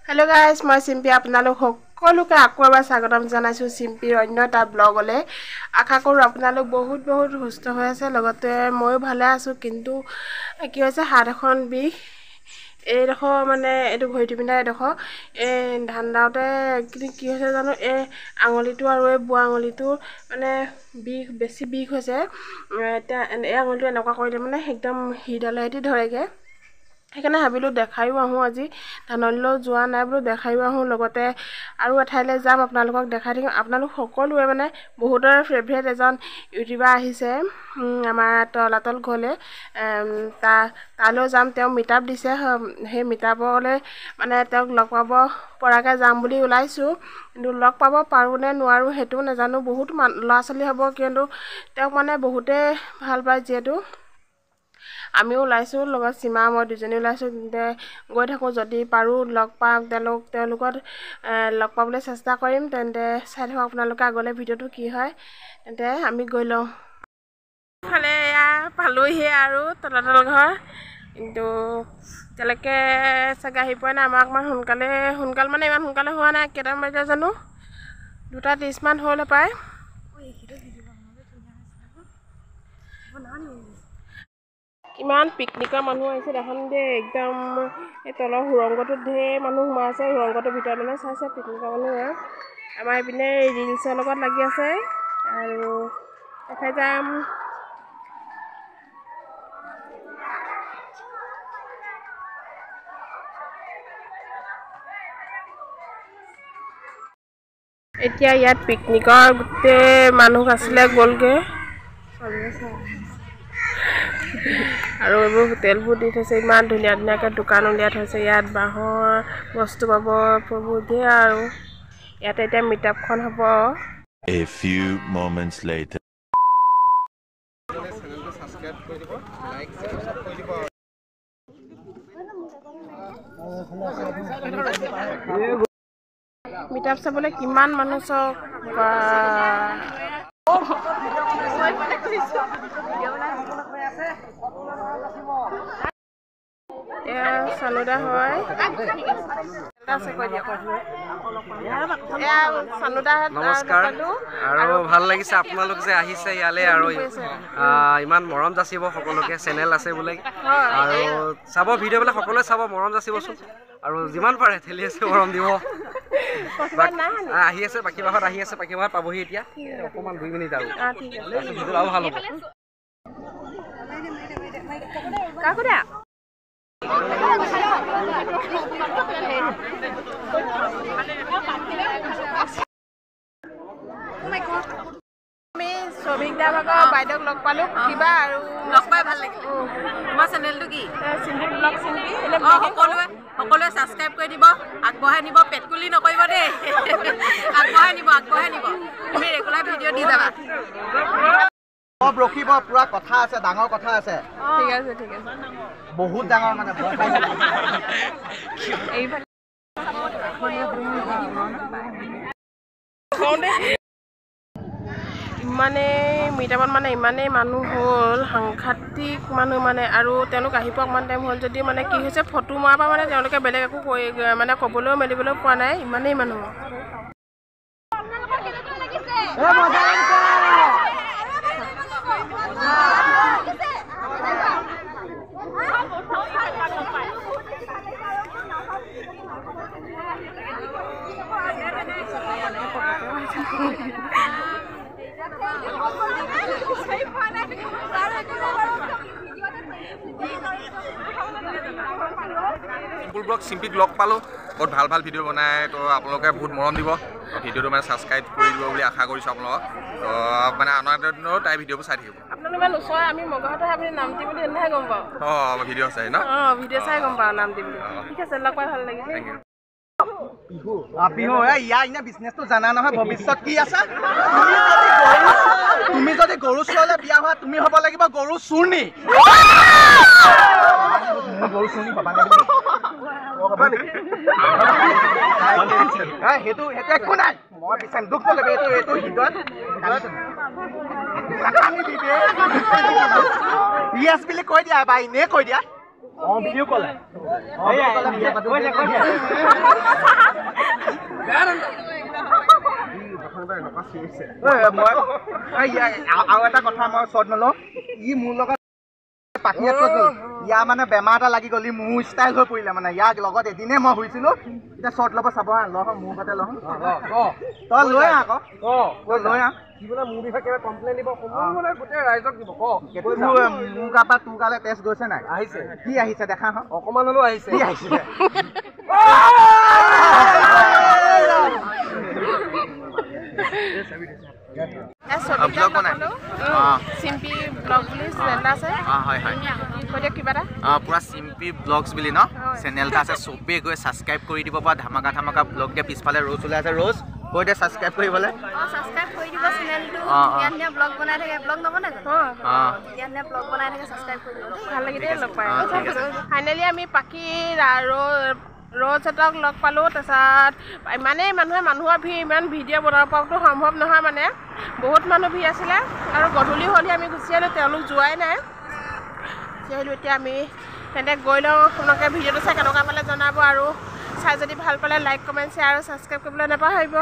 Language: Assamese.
হেল্ল' গাইজ, মই চিম্পী আপোনালোক সকলোকে আকৌ এবাৰ স্বাগতম জনাইছোঁ চিম্পীৰ অন্য এটা ব্লগলৈ। আশা কৰোঁ আপোনালোক বহুত বহুত সুস্থ হৈ আছে, লগতে ময়ো ভালে আছোঁ। কিন্তু কি হৈছে, হাত এখন বিষ, এইডোখৰ মানে এইটো ভৰিটো পিন্ধা এইডোখৰ এই ধান দাওঁতে কি হৈছে জানো, এই আঙুলিটো আৰু এই বুঢ়া আঙুলিটো মানে বিষ, বেছি বিষ হৈছে। এতিয়া এই আঙুলিটো এনেকুৱা কৰিলে মানে একদম শিৰডালে সৈতে ধৰেগৈ। সেইকাৰণে ভাবিলোঁ দেখায়ো আহোঁ, আজি ধাননিলৈও যোৱা নাই বোলো দেখায়ো আহোঁ, লগতে আৰু এঠাইলৈ যাম, আপোনালোকক দেখাই থাকিম। আপোনালোক সকলোৱে মানে বহুতৰে ফেভৰেট এজন ইউটিউবাৰ আহিছে আমাৰ তলাতল ঘৰলৈ, তালৈও যাম। তেওঁ মিটআপ দিছে, সেই মিটআপলৈ মানে তেওঁক লগ পাব পৰাকৈ যাম বুলি ওলাইছোঁ। কিন্তু লগ পাব পাৰোঁ নে নোৱাৰোঁ সেইটোও নাজানো। বহুত ল'ৰা ছোৱালী হ'ব, কিন্তু তেওঁক মানে বহুতেই ভাল পায় যিহেতু। আমিও ওলাইছোঁ, লগত সীমা মই দুজনী ওলাইছোঁ। তেন্তে গৈ থাকোঁ, যদি পাৰোঁ লগ পাম তেওঁলোকত লগ পাবলৈ চেষ্টা কৰিম। তেন্তে চাই থাকক আপোনালোকে আগলৈ ভিডিঅ'টো কি হয়। তেন্তে আমি গৈ লওঁ। ইফালে এয়া পালোহি আৰু তলাতল ঘৰ, কিন্তু এতিয়ালৈকে চাগে আহি পোৱা নাই। আমাৰ অকণমান সোনকালে, সোনকাল মানে ইমান সোনকালে হোৱা নাই, কেইটামান বাজিলে জানো, 2:30মান হ'ল পায়। কিমান পিকনিকৰ মানুহ আহিছে দেখাম দেই, একদম এই তলৰ সুৰংগটোত ঢেৰ মানুহ সোমাই আছে। সুৰংগটোৰ ভিতৰত মানে চাইছে পিকনিকৰ মানুহ। আমাৰ এইপিনে ৰিলচৰ লগত লাগি আছে আৰু দেখাই যাম। এতিয়া ইয়াত পিকনিকৰ গোটেই মানুহ আছিলে গ'লগৈ, আৰু এইবোৰ হোটেলবোৰ দি থৈছে, ইমান ধুনীয়া ধুনীয়াকৈ দোকান উলিয়াই থৈছে। ইয়াত বাঁহৰ বস্তু পাব, এইবোৰ ধেৰ। আৰু ইয়াতে এতিয়া মিটআপখন হ'ব। A few moments later. Meetup চাবলৈ কিমান মানুহ চব। এয়া চানুদা হয়, নমস্কাৰ। আৰু ভাল লাগিছে আপোনালোক যে আহিছে ইয়ালৈ, আৰু ইমান মৰম যাচিব সকলোকে। চেনেল আছে বোলে, আৰু চাব ভিডিঅ'বিলাক সকলোৱে চাব, মৰম যাচিবচোন, আৰু যিমান পাৰে ঠেলি আছে মৰম দিব। আহি আছে পাখি বাহত, আহি আছে পাখি বাহত পাবহি এতিয়া অকণমান 2 মিনিট আৰু আৰু ভাল হ'ব। আমি শ্ৰমিক দা ভাগৰ বাইদেউক লগ পালোঁ, কিবা আৰু লগ পাই ভাল লাগিলে। তোমাৰ চেনেলটো কি? চিম্পী ব্লগ। চিম্পী সকলোৱে ছাবস্ক্ৰাইব কৰি দিব, আগবঢ়াই নিব, পেটকুলি নকৰিব দেই, আগবঢ়াই নিব, আগবঢ়াই নিব। তুমি ৰেগুলাৰ ভিডিঅ' দি যাবা। ৰখিব, পুৰা কথা আছে, ডাঙৰ কথা আছে। ঠিক আছে, ঠিক আছে, বহুত ডাঙৰ মানে। ইমানেই মিটাপত মানে ইমানেই মানুহ হ'ল, সাংঘাতিক মানুহ মানে। আৰু তেওঁলোক আহি পোৱা অকণমান টাইম হ'ল যদিও মানে কি হৈছে, ফটো মৰাৰ পৰা মানে তেওঁলোকে বেলেগ একো কৰি মানে ক'বলৈও মেলিবলৈও পোৱা নাই, ইমানেই মানুহ। চিম্পুল ব্লগ চিম্পীক লগ পালোঁ, বহুত ভাল ভাল ভিডিঅ' বনাই, তো আপোনালোকে বহুত মৰম দিব, ভিডিঅ'টো মানে ছাবস্ক্ৰাইব কৰি দিব বুলি আশা কৰিছোঁ আপোনালোকক। তো মানে অনাগত দিনতো তাই ভিডিঅ'বোৰ চাই থাকিব। আপোনালোক ইমান ওচৰ, আমি মগহতে আপুনি নামটি বুলি এনেহে গম পাওঁ। অঁ, ভিডিঅ' চাই ন? অঁ, ভিডিঅ' চাই গম পাওঁ নামটি বুলি। ঠিক আছে, লগ পাই ভাল লাগিল। Thank U. Bihu ইয়াৰ এনে বিজনেছটো জানা নহয়, ভৱিষ্যত কি আছে। তুমি যদি গৰু চোৰলৈ বিয়া হোৱা, তুমি হ'ব লাগিব গৰু চুৰ্ণি। গৰু চুৰ্ণি পাবা সেইটো সেইটো একো নাই, মই বিচাৰিম, দুখ নল'বি। এইটো এইটো হৃদয়ত য়েছ বুলি কৈ দিয়া, বা এনেই কৈ দিয়া। অ ভিডিঅ কলে আৰু এটা কথা মই চৰ্ট নলওঁ, ই মোৰ লগত পাখিয়াত গ'ল, ইয়াৰ মানে বেমাৰ এটা লাগি গ'ল, ই মোৰ ষ্টাইল হৈ পৰিলে মানে। ইয়াৰ লগত এদিনে মই শুইছিলোঁ, এতিয়া চৰ্ট ল'ব চাব হা, লহ মোৰ ঘৰতে লহ, তই লৈ আহ আকৌ, তই লৈ আহ। মোৰ গাৰ পৰা তোৰ গালে তেজ গৈছে নাই? আহিছে। কি আহিছে দেখা অকণমান হ'লেও আহিছে। কি আহিছে? চিম্পি ব্লগ বুলি চেনেল আছে। হয় হয়, কিবা এটা পুৰা চিম্পি ব্লগছ বুলি ন চেনেল এটা আছে, চবেই গৈ ছাবস্ক্ৰাইব কৰি দিব। পৰা ধামাকা ধামাকা ব্লগ দিয়া। পিছফালে ৰ'জ ওলাই আছে, ৰ'জ কৈ দে ছাবস্ক্ৰাইব কৰিবলৈ। ছাবস্ক্ৰাইব কৰি দিব চেনেলটো, ধুনীয়া ধুনীয়া ব্লগ বনাই থাকে। ব্লগ নবনাই জানো? ধুনীয়া ধুনীয়া ব্লগ বনাই থাকে, ছাবস্ক্ৰাইব কৰি দিব। ভাল লাগি দেই লগ পাই। ফাইনেলি আমি পাখিৰ আৰু ৰ'জহঁতক লগ পালোঁ। তাৰপিছত ইমানেই মানুহে, মানুহৰ ভিৰ, ইমান ভিডিঅ' বনাব পৰাটো সম্ভৱ নহয়, মানে বহুত মানুহ ভিৰ আছিলে। আৰু গধূলি হ'লহি, আমি গুচি আহিলোঁ, তেওঁলোক যোৱাই নাই। গুচি আহিলোঁ। এতিয়া আমি তেন্তে গৈ লওঁ। আপোনালোকে ভিডিঅ'টো চাই কেনেকুৱা পালে জনাব, আৰু চাই যদি ভাল পালে লাইক, কমেণ্ট, শ্বেয়াৰ আৰু ছাবস্ক্ৰাইব কৰিবলৈ নাপাহৰিব।